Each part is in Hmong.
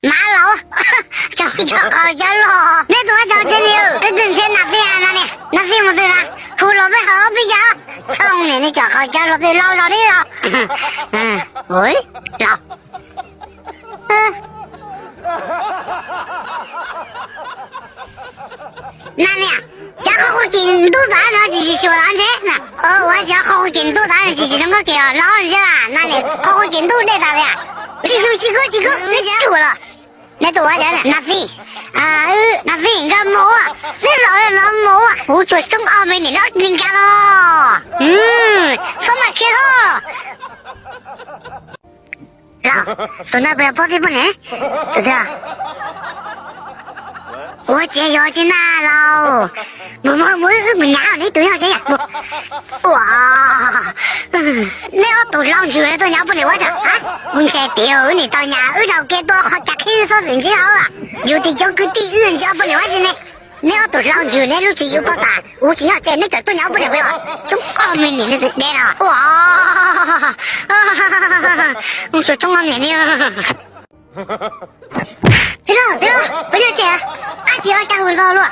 Mab laus, cov qaub cov loj. Neb tus ua cas tsev niag, twb twb ntshe Nas Fij no niam, Nas Fij mus twg na, hu los peb haus pib cas. Tshooj niam, neb cov qaub cov loj twb laus zog li los. Ua, laus. Nas niam, cov qhov quav kim ntuj tas no tsis tsis xyuas los ntshe na. Ua cov qhov quav kim ntuj tas no tsis tsis zoo nkauj kiag los ntshe na. Nas niam, qhov quav kim ntuj dej tas li. Tsis xyuas tsis kub tsis kub, neb tsis xyuas los. Neb tus ua cas Nas Fij? Nas Fij nkag mus, neb los los mus, kuv tsuas tsoob ob me niam neb nkag los. Txhob maj khiav hlo. Laus, tus ntawd puas yog poj thiab poj niam? Tus twg? Ua tsev yog tsis na laus. Mus mus mus, wb mus nyas neb tus nyob tsev. Ua, neb ob tug hlob ntsws tuaj nyas poj niam ua cas? Kuv ntshai tias wb nim tau nyas wb dhau kev tuaj qhov cas qhib wb xob txwm ntsib hauv. Yus tis cov kwv tij wb ntsia poj niam ua cas ne. Neb ob tug hlob ntsws neb lub tsis yus poj tas, kuv tsis nyob tsev neb txawm tuaj nyas poj niam peb os. Tsoob ob me niam neb tus deb no. Ua, mus tsuas tsoob ob niam ne. Txiv hlob, txiv hlob, puas nyob tsev? Ab tsis ua cas hu nkaus luaj.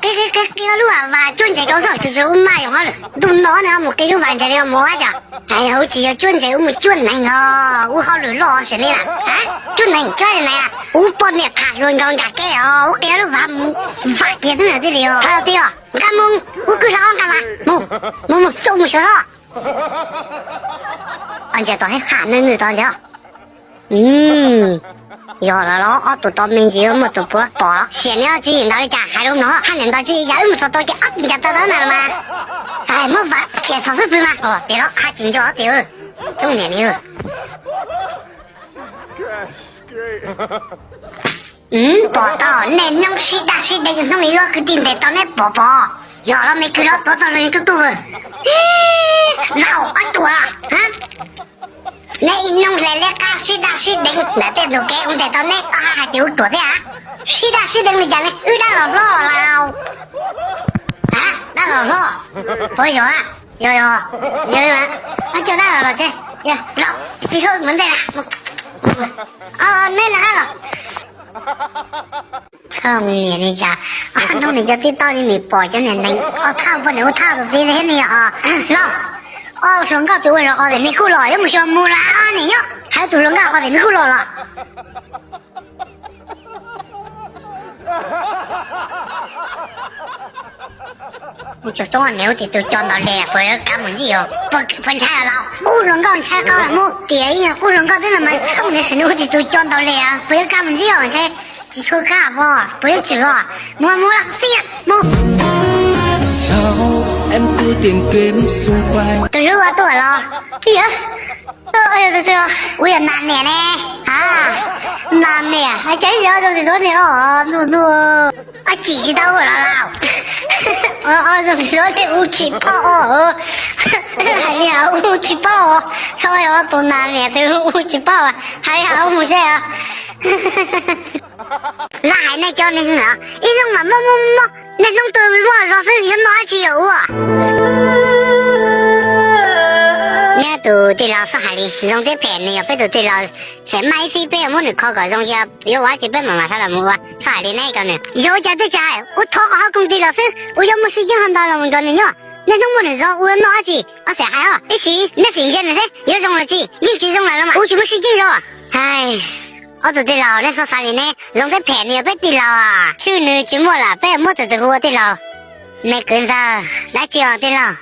Qi qi qi qi lub vas cuab ntses rau xwb, tsis tsis ua maj yoos hauj lwm. Ntuj no ne mus qi lub vas ntses li mus ua cas? Hais yog wb tsis yog cuab ntses, wb mus cuab neeg os, wb hauj lwm loj xws li na. Cuab neeg cuab li na, wb poj niam tham hluas nkauj nkag kev os, wb qi lub vas mus vam kiag xwb na thiaj li os. Thaum twg os? Nkag mus, wb kwj hla ob nkag mas mus, mus mus xyuas mus xyuas hlob. Ntsia tom hab ham nws nws tod ntsia. Yog los los ob tug tod me ntsis muaj tus puav pom los xiam neb ob tswv yim ntawd li cas hais rau no hab niam ntawd tswv yim yam wb mus txog tau ces ob tug ncav tau tau na los mas. Hais muab vam khiav txog xwb pw mas os, tias los hab tsis nco tias. Tub niam ni. Pom tau nej hnub sib daj sib deev, hnub ib ob kwv tij ntes tau neb pom pom. Yog los me kwv los tuav tau los kuj kuj. Laus ob tug, neb ib hnub hle liab qab sib daj sib deev ntawm tej tus kev ua ntes tau neb, koj hais tias ua ruam thiab. Sib daj sib deev li cas ne, wb dab los hlob laus. Dab los hlob, puas yog? Yog yog, yog, coj dab los los tsev. Laus, txiv hlob mus ntej na. Neb na los. Tshooj niam ni cas, ob hnub nim cov tib tauj li mis pom cov niam nees ua thauj poj niam ua thauj tus txiv thiab ni os. Los, ob hluas nkauj tus ua zog qos tes me kuj los yuav mus xyuas mus las nim nyob hais tus hluas nkauj qos tes me kuj los los. Ub, tsuas tsoob niam ub, tis tus co ntau li puas yuav kav mus ntsib os? Puas ntshai los? Qub hluas nkauj ntshai qau los mus, tias ib nyuag qub hluas nkauj twb los mas tshooj niam sim nws ub, tis tus co ntau li puas yuav kav mus ntsib os? Ntshai tsis tshua kav pom, puas yuav tswm os? Mus mus los xij mus. Tus hlub ua tuaj los? Ua yog nas niam ne. A, nas niam, cas ib zaug zoo tsis tau niam os, ntuj ntuj. Ob chim tsis tau ua los lauj. Zoo tsis tau niam, ua tsis paub os. Hais li hais ua tsis paub os. Yog tus nas niam tus ua tsis paub, hais li hais ua mus seb os. Laj hais nej cov neeg os, ib hnub mas mob mob mob, niaj hnub tuaj muaj zog xwb yuav noj dab tsi ua? Neb tus tij laug txhob hais li, zoo thiab phem nws yog peb tus tij laug, txawm maj ib xib peb yuav muab nws kho kom zoo, yog yuav ua dab tsi peb mam mam sawv los mus ua, txhob hais li neb ib co nws. Yog ua cas twb tsis hais, ua thov kom hauv koom tij laug xwb, ua yuav muaj sib ceeb ho ntau los mus nrog nws nyob, niaj hnub muaj nws zog ua noj dab tsi, ob xeem hais os, ib sim neb xim ntsia nws thiab yuav zoo los tsis, yeej tsis zoo lawm los mas kuv tsis muaj sib ceeb zog. Hais, ob tug tij laug neb txhob xav li ne, zoo thiab phem nws yog peb tij laug, tshwj nws tsis muaj lawm peb muab tus twg hu ua tij laug. Me kwv ntxawg, dab tsi os tij laug?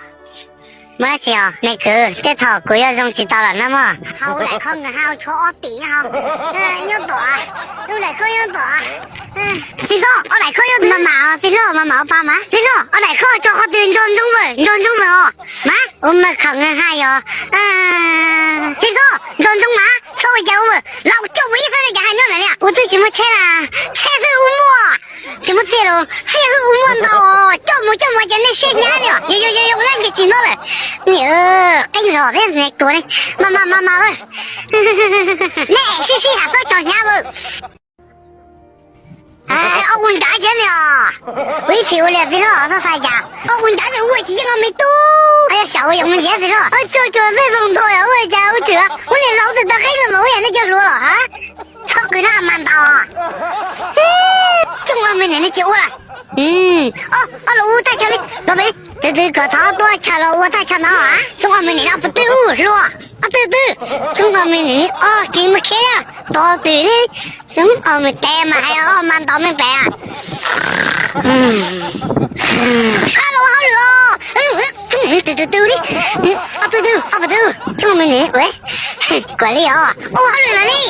Muaj dab tsi os me kwv? Tej thaum kuv yuav zoo tsis tau lawm na mog. Hau laim khob nws hau tshuav ob tim nyob hau. Nyob tom, lub laim khob nyob tom. Txiv hlob, ob laim khob nyob, mas mam os txiv hlob, mas mam ua pa mas. Txiv hlob, ob laim khob tso qhov twg, nco ntsoov mas, nco ntsoov mas os. Mas ua mas khaum nws hais yog. Txiv hlob, nco ntsoov mas, txhob ua cas ua mas, laus coj mus ib xwb li cas hais nyob ntawm li, ua twb tsis muaj tsheb na, tsheb xwb ua muaj. Tsis muaj txiaj los txiaj xwb ua muaj ntau, coj mus coj mus ces nej siab hnyav li os. Yog yog yog yog, ua dab nkes tsis nyob lawm. Niam, qeeb zog thiab niag tuag ne. Mas mas mas mas, nej sib sib ham txhob tso hnyav. Ob ua nrad tsis ne os. Ua ib txhis ua li txiv hlob, txhob xav cas. Ob ua nrad ces ua tsis yeej os me tub. Yog xyaum ua yog mus ntsiav txiv hlob. Tsuag tsuag pheej foom ntho ua cas ua tseem ua niam laus tawm tau qeb los mas ua yam nej cov hluas los ha. Txhob qw na mas ntaus. Tsoom ob me niam nej tsis ua lawm. Ob los ua thaj chaw li los pem. Tus twg kom thov tuaj chaw los ua thaj chaw no. Tsoom ob me niam ob pes twg hluas ob twg twg. Tsoom ob me niam ob tsis muaj khiav tos twg li. Tsoom ob me tes mas hais ob mas ntaus me pem. Sab los hauj lwm os. Tsoom twg twg twg li. Ob twg twg ob pes twg tsoom me niam. Kuam li os ua hauj lwm los li.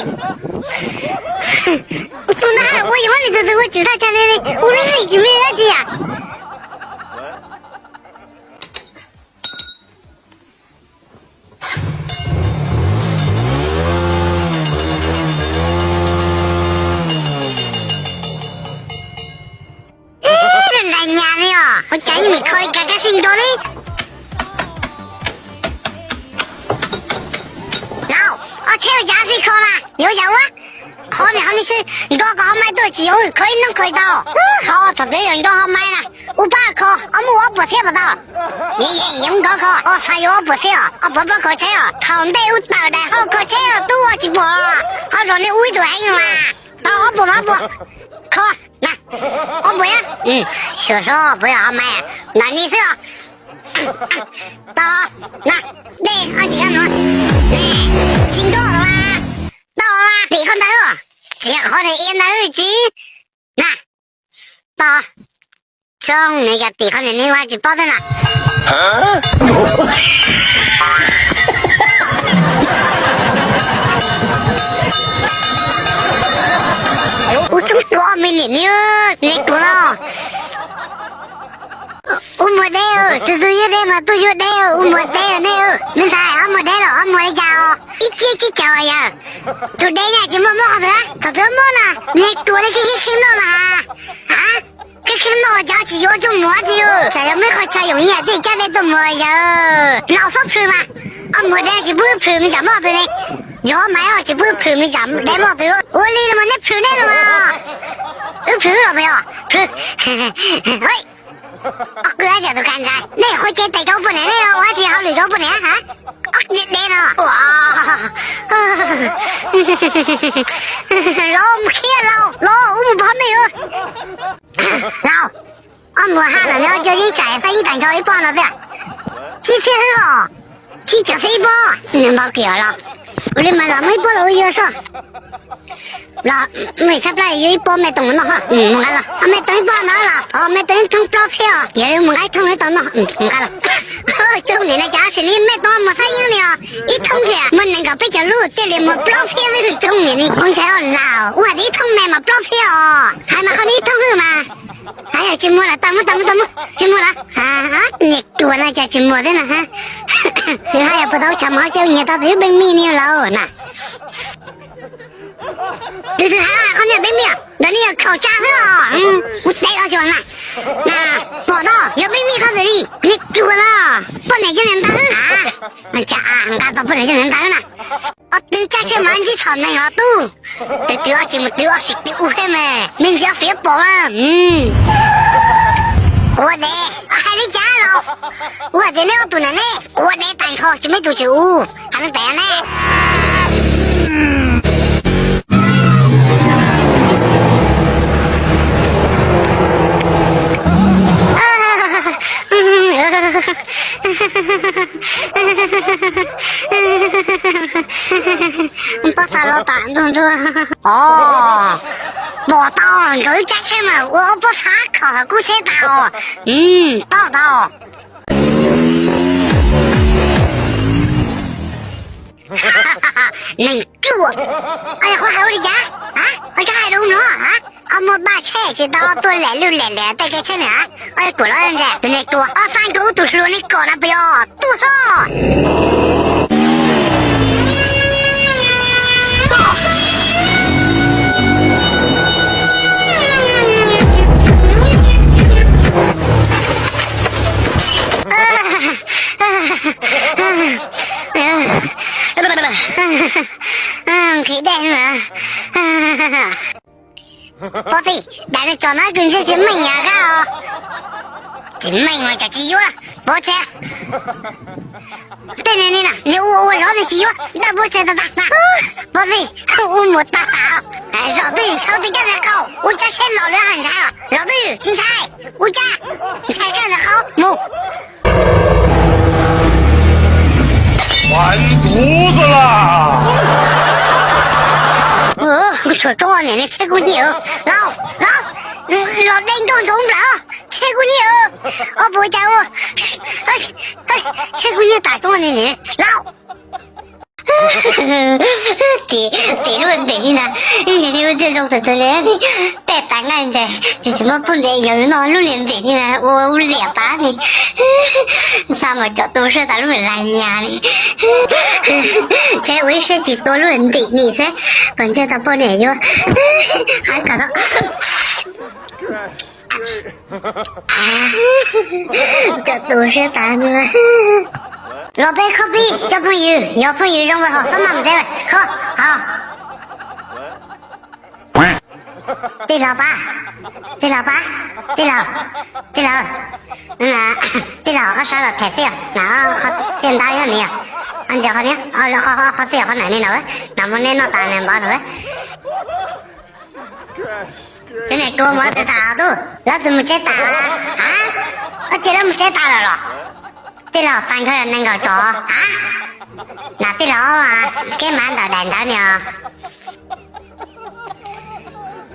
Tus ntawd ua yuav li tus tus ua tsis thaj chaw li, ua li tsis me dab tsi yam. Nra nyas li os, ua cas yeej meem kho li cas kab sib nto li. Laus, ob tsheb ua cas sib kho na, yuav yam ua. Qhov niam qhov ni xwb, nkoj kom ho mai tuaj tsis yuav kho ib hnub kho tau. Ho thaum twg yog nkoj ho mai na, ua pab kho, ob muaj ob puas txhiab puas tau. Yeej yeej yeej nkoj kho, ob txhais yuav ob puas txhiab os, ob puas pab kho tsheb os. Thaum ntej ub tawm daim hauj kho tsheb os, tub ua tsis pom los ho zog nej ua ib tug heev mas. Tau ob puas mas ob puas kho. Na, ob puas, xyuas hlob puas yog ho mai ntawm ni xwb os. Tau, na, dej ob tsis kab no, tsis nkoj los mas, tau mas tim qhov ntawd, tsis yog qhov niag ia ntawd tsis, na, tau, tsoom niam yog tim qhov niag ni ua tsis paub thiab na. Ua tsoom tuag ob me niam ni, niag tuag no. Ua muag deb, tus tus yuav deb mas tuaj yuav deb, ua muag deb nej. Me ntxhais, ob muag deb los ob muag li cas os? Ib tsiab tsib caug yawg. Tus deb nyaj tsis muaj mob qhov twg, thaum twg mob na, niag tuag li kheej kheej noj mas. A, kheej kheej noj cas tsis yuav coj mus txiv, tsam yog muaj qhov chaw yoom ib yam thiaj coj deb tuaj mus yawg. Laus txhob plhws mas, ob muag deb tsis pub plhws me tsam mob twg ne. Yog mas tsis pub plhws me tsam deb mob twg, ua li los mas neb plhws neb los mas. Wb plhws los mas yog plhws. Ob qwj ab yam tus kas ntxhais, nej qhuav cev tes rau poj niam, nej ua dab tsi hauj lwm rau poj niam ha? Ob niag deb no. Los mus khiav laus, los ua mus pov nej. Laus, ob muag haj lawm neb coj yeeb tsam xab yeeb tas nkaus ib pob no tiag. Tsib txhiab xwb os. Tsib caug xwb ib pob, nws npau kev os laus. Ua li mas los muab ib pob los ua yuav soj. Los, muaj tshaj plab yuav ib pob me toos noj ho. Mus nqa los, me toos ib pob no los, me toos ib thoob plaub txhiab os, yog li mus nqa ib thoob no tau noj. Mus nqa los. Tsoom niam no cas xws li me toos muag xab yeeb ni os, ib thoob kiag muaj nees nkaum peb caug lub thiaj li muag plaub txhiab xwb tsoom niam ni. Ua ntshai os laus, ua tias ib thoob me mas plaub txhiab os, hais mas qhov ni ib thoob xwb mas. Hais yog tsis muag lawm, tau muab tau muab tau muab, tsis muag lawm. Niag ruam no cas tsis muag thiab na ha. Twb hais yog puas tau tshav mas ho tsis nyiam tau tus ib peej mij ni laus na. Tus twg hais qhov niag peej mij, ntawd ni yog khaum tsa xwb os. Kuv teb los xyuas na, pom tau yog peej mij qhov twg li. Niag ruam no, poj niam coj niam ntawd. Cas nqa tau poj niam coj niam ntawd na. Ob tug tsab tseg mas ntsib txhom neeg os tub. Twb twb ob tsis mus twb ob tsis twb ua me, me ntsis ob fiav pom. Ua dev hais li cas los, ua tias neb ob tug na ne, ua dev tag nrho tsis muaj ib tug tsis ua, hais me pem ne. Pob txha los tas ntuag ntuag. Os, pom tau nkawd ib tsab tsheb mas ua ob pob txha khawm hauv kub tsheb tas os. Paub tau. Neeg ruam, yog koj hais ua li cas? Koj hais rau no, koj muaj paj tsheb tsis tau tuaj lem lwj lem liam tej kev tsheb na? Kuam los ntsa tus niag ruam, ob xab nkaus tus hluas ni kom na puas yog tuaj xwb. Nqhis dej na. Pov Txwj, daim no tsom no kws ntsej tsis meej yam kab os. Tsis meej mas kawg tsis yuav, pov tseg. Tej niag ni na, niag ua ua zov li tsis yuav, daj pov tseg tag tag na. Pov Txwj, ua mus tag. Zom twj ywm ntshai tej kab ntawd qau, ua cas seb los lawv hais ntshai os. Zom twj ywm tsis ntshai, ua cas ntshai kab ntawd qau mus. Tus xwb las. Tshuav tsoob niam ni, tsheb kuj nyiag. Laus, laus, los de nkauj nrov nplawm, tsheb kuj nyiag. Ob puas cas ua, tsheb kuj nyiag tas tsoob niam ni, laus. Tim, tim lub ntim li na, niam ni ua twb zoo txawv txawv li, tej tas nqaij ntses ces tsis muaj poj niam yog noj lub niag ntim li na ua ua liam tas ni. Xa mas cov tu siab tas lub lais nyas li. Ntshe ua ib siab tsis tua lub ntim ni xwb, kom ntshe tau poj niam yuav. Hais kom tau. Cov tu siab tas ni. Los peb khob pib cov phooj ywg, yog phooj ywg zoo mas ho xob maj mus tsev, khob ho. Tij laug pab, tij laug pab, tij laug, tij laug, tij laug, ob sab los them xij, na, qhov txij ntawd yog ni, ntsis qhov ni, qhov txij qhov na ni na, na muab neb noj tas na npov na. Cov niam kua mus twg tas tub, lawv twb mus tsev tas lawm. A, ua cas lawv mus tsev tas lawm los? Tij laug, pab nkawd nees nkaum tsov a. Na tij laug, kev mav ntawm daim ntawv ni os.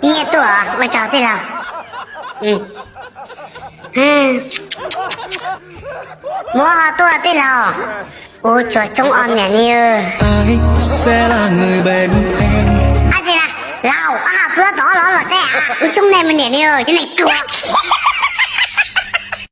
Nyiaj tuaj, ua tsaug tij laug. Muab ho tuaj tij laug. Ua tsuag tsoob ob niam ni. Ab tsi na, laus, ab ha pluab tod los los tsev a, ua tsoob nej me niam ni, cov niam kua.